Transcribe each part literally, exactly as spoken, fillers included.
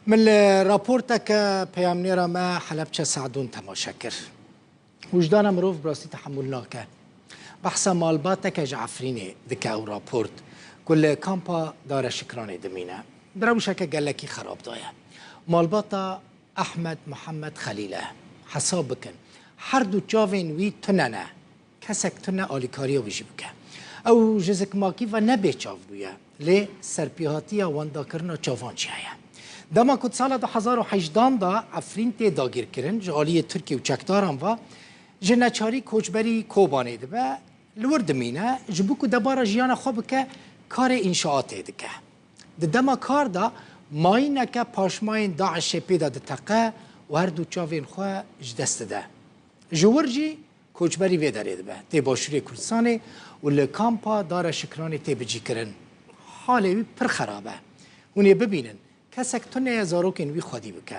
Min li raporteke peyamnêra me Helebçe Sadûn temaşe kir. Wijdana mirov bi rastî tehemûl nake. Behsa malbateke ji Efrînê dike ew raport ku li kampa Dara Şikranê dimîne. Di rewşeke gelekî xerab de ye. Malbata Ehmed Muhammed Xelîl e. Hesab bikin, her du çavên wî tune ne. Kesek tune alîkariya wî jî bike. Ew ji zikmakî ve ne bêçav bûye, lê serpêhatiya wendakirina çavan jî heye. Dema ku di sala du hezar û hejdan de Efrîn tê dagîrkirin, ji aliyê Tirkiye û çekdaran ve ji neçarî koçberî Kobanê dibe, li wir dimîne, ji bo ku debara jiyana xwe bike, karê înşaatê dike. Di dema kar de mayîneke paşmayên DAIŞê pê de diteqe û her du çavên xwe ji dest dide. Ji wir jî koçberî vê derê dibe, tê Başûrê Kurdistanê û li kampa Dara Şikranê tê bicîkirin. Halê wî pir xerab e. Hûn ê bibînin, kesek tune ye zarokên wî xwedî bike.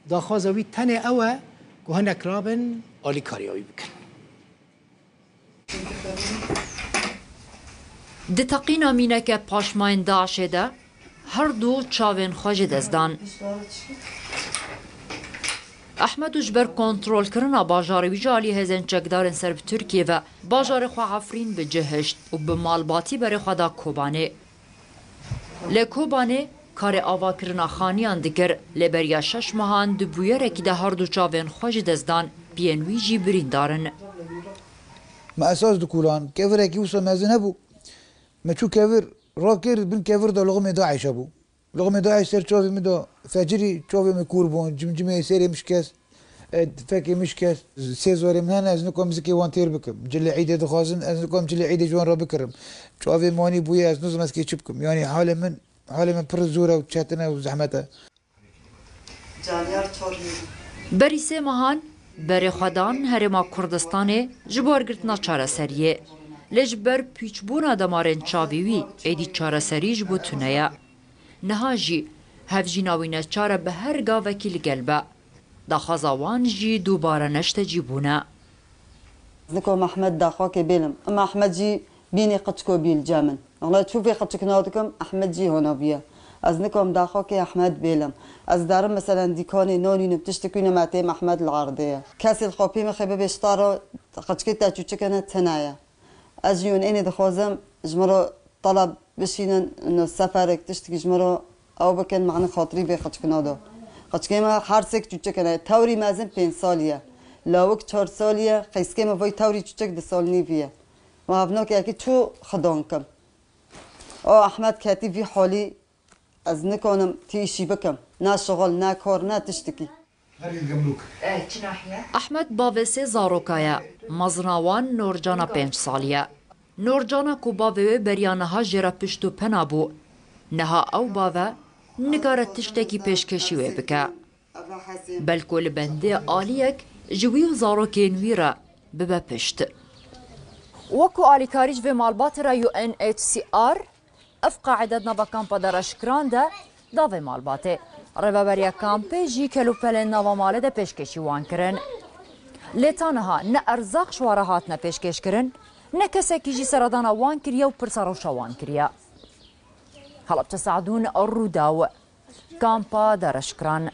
Daxwaza wî tenê ew e ku hinek rabin alîkariya wî bikin. Di teqîna mîneke paşmayên DAIŞê de her du çavên xwe ji dest dan. Ehmed û ji ber kontrolkirina bajarê wî ji alî hêzên çekdarên ser bi Tirkiyê ve bajarê xwe Efrîn bi cih hişt û bi malbatî berê xwe da Kobanê. Li Kobanê karê avakirina xaniyan dikir, lê beriya şeş mehan di bûyerekî de her du çavên xwe ji dest dan, piyên wî jî birîndar in. Me esas dikulan, kevirekî wisa mezin hebû. Me çû kevir rakir, bin kevir de lixumê DAIŞ hebû. Lixumê DAIŞ ser çavê min de fecirî, çavê min kûr bûn, cimcimê serê min şikest, e, fekê min şikest. Sê zarê min hene, ez nikom zikê wan têr bikim. Cilê îdê dixwazin, ez nikom cilê îdê ji wan re bikirim. Çavê min wanî bûye, ez nizim ez kê çi bikim. Yanî halê min, halê min pir zor e û çetin e û zehmet e. Berî sê mehan berê xwe dan Herêma Kurdistanê ji bo wergirtina çareseriyê. Lê ji ber pûçbûna demarên çavî wî êdî çareserî ji bo tune ye. Niha jî hevjîna wî neçar e bi her gavekî li gel be. Daxwaza wan jî dubare ne ji tecîbûn e. Ez nikom Ehmed daxwakê bêlim. Em Ehmed jî bînî qiçko bî li cem min. Wela çû vê qiçik nadikim, Ehmed jî hona bûye. Ez nikom daxwakê Ehmed bêlim. Ez derim meselen dîkanê nanînim, tiştik wî nema têm Ehmed li erdê ye. Kesê li xapê min xê bibe ji te re qiçikê te çûçikene tine ye. Ez jî hûn ênê dixwazim, ji min re teleb bişînin, ino seferek tiştikî ji min re ew bikin, mani xatirî vê qiçikina de. Qiçikê me her sêk çûçik hene. Tewrî mezin pênc salî ye. Lawik çar salî ye. Qeyskê me vay tewrî çûçik di sal nîvî ye. Ma hevnokê yekî çû xidan kim. O Ehmed ketî vî halî, ez nikanim tî îşî bikim. Ne şixul, ne kar, ne tiştikî. Ehmed bavê sê zaroka ye. Mezina wan Nurcana pênc salî ye. Nurcana ku bavê wê beriya niha jê re pişt û pena bû. Niha ew bave nikare tiştekî pêşkêşî wê bike. Belko li bendê aliyek ji wî û zarokên wî re bibe pişt. Wek ku alîkarî ji vê malbatê re U N H C R, ev qaîde di nava kampa Dara Şikran de da vê malbatê. Rêveberiya kampê jî kelûpelên nava malê de pêşkêşî wan kirin. Lê ta niha ne erzaq ji wan re hatine pêşkêşkirin, ne kesekî jî seredana wan kiriye û pirsa rewşa wan kiriye. Helebçe Sadûn, Rûdaw, kampa Dara Şikran.